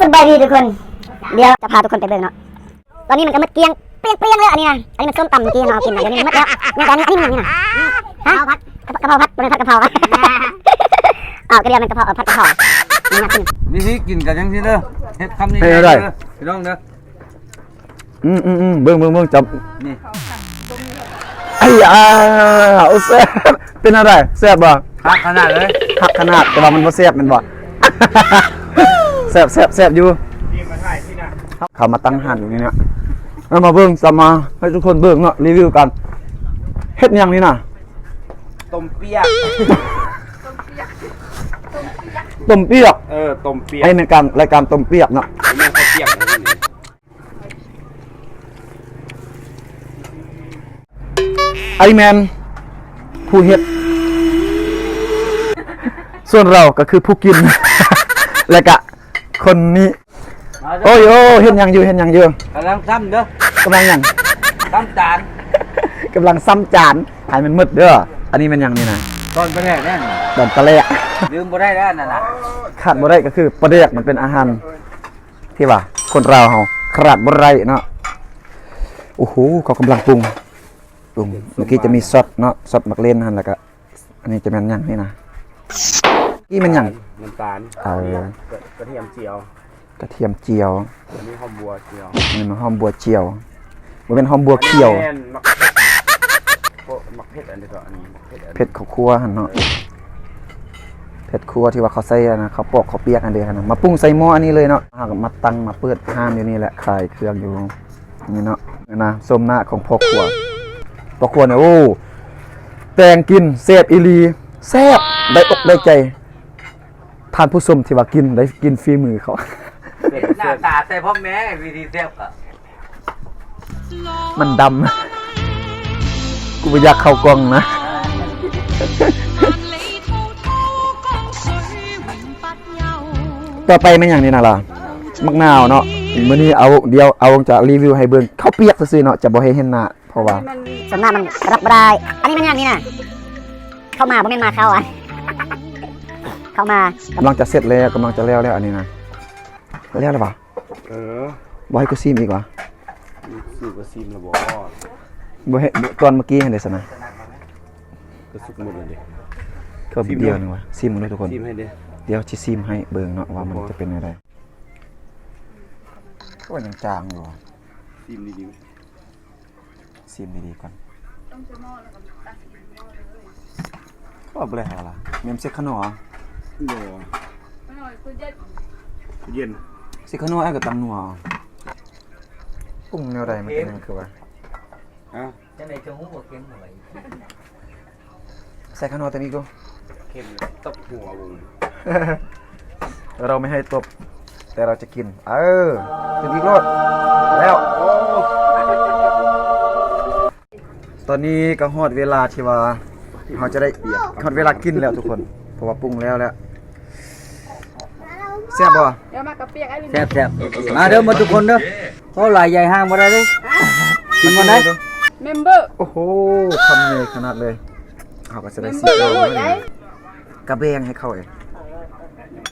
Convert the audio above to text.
ສະບາຍດີທຸກຄົນ ດຽວຈະພາທຸກຄົນໄປເບິ່ງເນາະ. ຕອນນີ້ມັນກໍໝົດກ້ຽງ ປ່ຽງໆ ແລ້ວ ອັນນີ້ນະ. ອັນນີ້ມັນສົ້ມຕຳເມື່ອກີ້ເຮົາເອົາກິນນະ ດຽວນີ້ມັນໝົດແລ້ວ. ຍັງແຕ່ອັນນີ້ ອັນນີ້ຫຍັງນີ້ນະ? ຮະ? ກະ ກະເພົາຜັດ ບໍ່ແມ່ນຜັດກະເພົາ. ອ້າວ ກະດຽວແມ່ນກະເພົາ ເອີ ຜັດກະເພົາ. ວິທີກິນກໍຈັ່ງຊີ້ເດີ ເຮັດຄຳນີ້ເດີ ພີ່ນ້ອງເດີ. ອືມໆໆ ເບິ່ງໆໆ ຈັບນີ້ ໄອ້ຢາ ໂອ້ ແຊບ ເປັນແນວໃດ ແຊບບໍ່? ຄັກຂະໜາດເລີຍ ຄັກຂະໜາດ ແຕ່ວ່າມັນບໍ່ແຊບແມ່ນບໍ່? ແຊບໆ ແຊບຢູ່. ເຂົາມາຕັ້ງຮ້ານຢູ່ນີ້ນະ ເອົາມາເບິ່ງ ຈະມາໃຫ້ທຸກຄົນເບິ່ງເນາະ ຣີວິວກັນ. ເຮັດຫຍັງນີ້ນະ? ຕົ້ມປຽກ ຕົ້ມປຽກ ເອີ ຕົ້ມປຽກ ໃຫ້ແມ່ນການ ລາຍການຕົ້ມປຽກເນາະ ແມ່ນເຂົ້າປຽກ. ອັນນີ້ແມ່ນຜູ້ເຮັດ ສ່ວນລາວກໍຄືຜູ້ກິນ ແລະກະຄົນນີ້. ໂອ້ຍ ໂອ້ ເຮັດຫຍັງຢູ່ ເຮັດຫຍັງຢູ່? ກຳລັງຊ້ຳເດີ. ກຳລັງຫຍັງ? ຊ້ຳຈານ ກຳລັງຊ້ຳຈານ ໃຫ້ມັນໝົດເດີ. ອັນນີ້ແມ່ນຫຍັງນີ້ນະ? ຕອນປາແດກແນ່ນ ຕອນປາແດກ ລືມບໍ່ໄດ້ແລ້ວນັ້ນນະ ຂາດບໍ່ໄດ້ກໍຄືປາແດກ ມັນເປັນອາຫານ ທີ່ວ່າຄົນລາວເຮົາຂາດບໍ່ໄດ້ເນາະ. ໂອ້ໂຫ ເຂົາກຳລັງປຸງ ປຸງ ເມື່ອກີ້ຈະມີຊອດເນາະ ຊອດໝາກເລັ່ນຫັ້ນ ແລ້ວກະ ອັນນີ້ຈະແມ່ນຫຍັງນີ້ນະ? ນີ້ແມ່ນຫຍັງ? ນ້ຳຕານ ເອີ ກະ ກະທຽມຈຽວ ກະທຽມຈຽວ. ອັນນີ້ຫອມບົວຈຽວ ອັນນີ້ມັນຫອມບົວຈຽວ ບໍ່ແມ່ນຫອມບົວຂຽວ. ແມ່ນ ໝາກ ໂອ້ ໝາກເຜັດ ອັນນີ້ກໍ ອັນນີ້ໝາກເຜັດ ເຜັດເຂົ້າຄົວຫັ້ນເນາະ ເອີ ເຜັດຄົວທີ່ວ່າເຂົາໃສ່ອັນນະ ເຂົ້າປອກເຂົ້າປຽກອັນເດຫັ້ນນະ ມາປຸງໃສ່ໝໍ້ອັນນີ້ເລີຍເນາະ. ເຮົາກໍມາຕັ້ງມາເປີດຮ້ານຢູ່ນີ້ແຫຼະ ຂາຍເຄື່ອງຢູ່ນີ້ເນາະ. ນີ້ນະ ຊົມໜ້າຂອງພໍ່ຄົວ ພໍ່ຄົວນີ້ ໂອ້ ແຕ່ງກິນແຊບອີ່ຫຼີ ແຊບ ໄດ້ອົກໄດ້ໃຈ ທ່ານຜູ້ຊົມທີ່ວ່າກິນ ໄດ້ກິນຝີມືເຂົາ ເປັນໜ້າຕາໃສ່ພໍ່ແມ່ ວິທີແຊບກໍ ມັນດຳ ກູບໍ່ຢາກເຂົ້າກ້ອງນະ. ຕໍ່ໄປແມ່ນຫຍັງນີ້ນະລະ? ໝາກນາວເນາະ. ມື້ນີ້ເອົາ ດຽວເອົາຈະຣີວິວໃຫ້ເບິ່ງ ເຂົ້າປຽກຊື່ໆເນາະ ຈະບໍ່ໃຫ້ເຫັນໜ້າ ເພາະວ່າ ສົມໜ້າມັນຮັບບໍ່ໄດ້. ອັນນີ້ແມ່ນຫຍັງນີ້ນະ? ເຂົ້າມາ ບໍ່ແມ່ນມາເຂົ້າ ອະ ເຂົ້າມາ. ກຳລັງຈະເສັດແລ້ວ ກຳລັງຈະແລ້ວແລ້ວ ອັນນີ້ນະ ແລ້ວແລ້ວຫວາ? ເອີ ບໍ່ໃຫ້ກູຊີມອີກຫວາ? ຊີມກໍຊີມແລ້ວບໍ່? ບໍ່ໃຫ້ ຕອນເມື່ອກີ້ຫັ້ນເດຊັ້ນນະ? ກໍສຸກໝົດແລ້ວເດ. ກໍບິດດຽວໜຶ່ງຫວາ? ຊີມເບິ່ງເດີທຸກຄົນ ຊີມໃຫ້ເດ. ດຽວຊິຊີມໃຫ້ເບິ່ງເນາະວ່າມັນຈະເປັນແນວໃດ. ກໍຍັງຈາງຢູ່ຫວາ? ຊີມດີໆ. ຊີມດີໆກ່ອນ. ກໍບໍ່ໄດ້ຫາລະ ແມ່ນເຊັກຂະໜໍ? ບໍ່ ເຢັນ ເຊັກຂະໜໍ ອ້າຍກໍຕຳນົວ. ປຸງແນວໃດມັນເປັນຫຍັງຄືວ່າ ຮະ? ຈັ່ງໃດຈະຮູ້ວ່າເຄັມບໍ່? ໃສ່ຂະໜໍເຕັມອີກດູ. ເຄັມ ຕົບຫົວວົງ. ເຮົາບໍ່ໃຫ້ຕົບ ແຕ່ເຮົາຈະກິນ. ເອີ ເຕັມອີກໂລດ. ແລ້ວ ຕອນນີ້ກໍຮອດເວລາທີ່ວ່າເຮົາຈະໄດ້ ຮອດເວລາກິນແລ້ວທຸກຄົນ ເພາະວ່າປຸງແລ້ວແລ້ວ. ແຊບບໍ່? ດຽວມາກະປຽກໄອ້ ແຊບໆ. ມາເດີໝົດທຸກຄົນເດີ. ເວົ້າຫຼາຍໃຫຍ່ຫ້າງບໍ່ໄດ້ເດ້. ກິນບໍ່ໄດ້. ເມມເບີ ໂອ້ໂຫ ຄຳໃຫຍ່ຂະໜາດເລີຍ. ເຮົາກໍຈະໄດ້ຊິບໂລ ກະແບ່ງໃຫ້ເຂົາເອງ.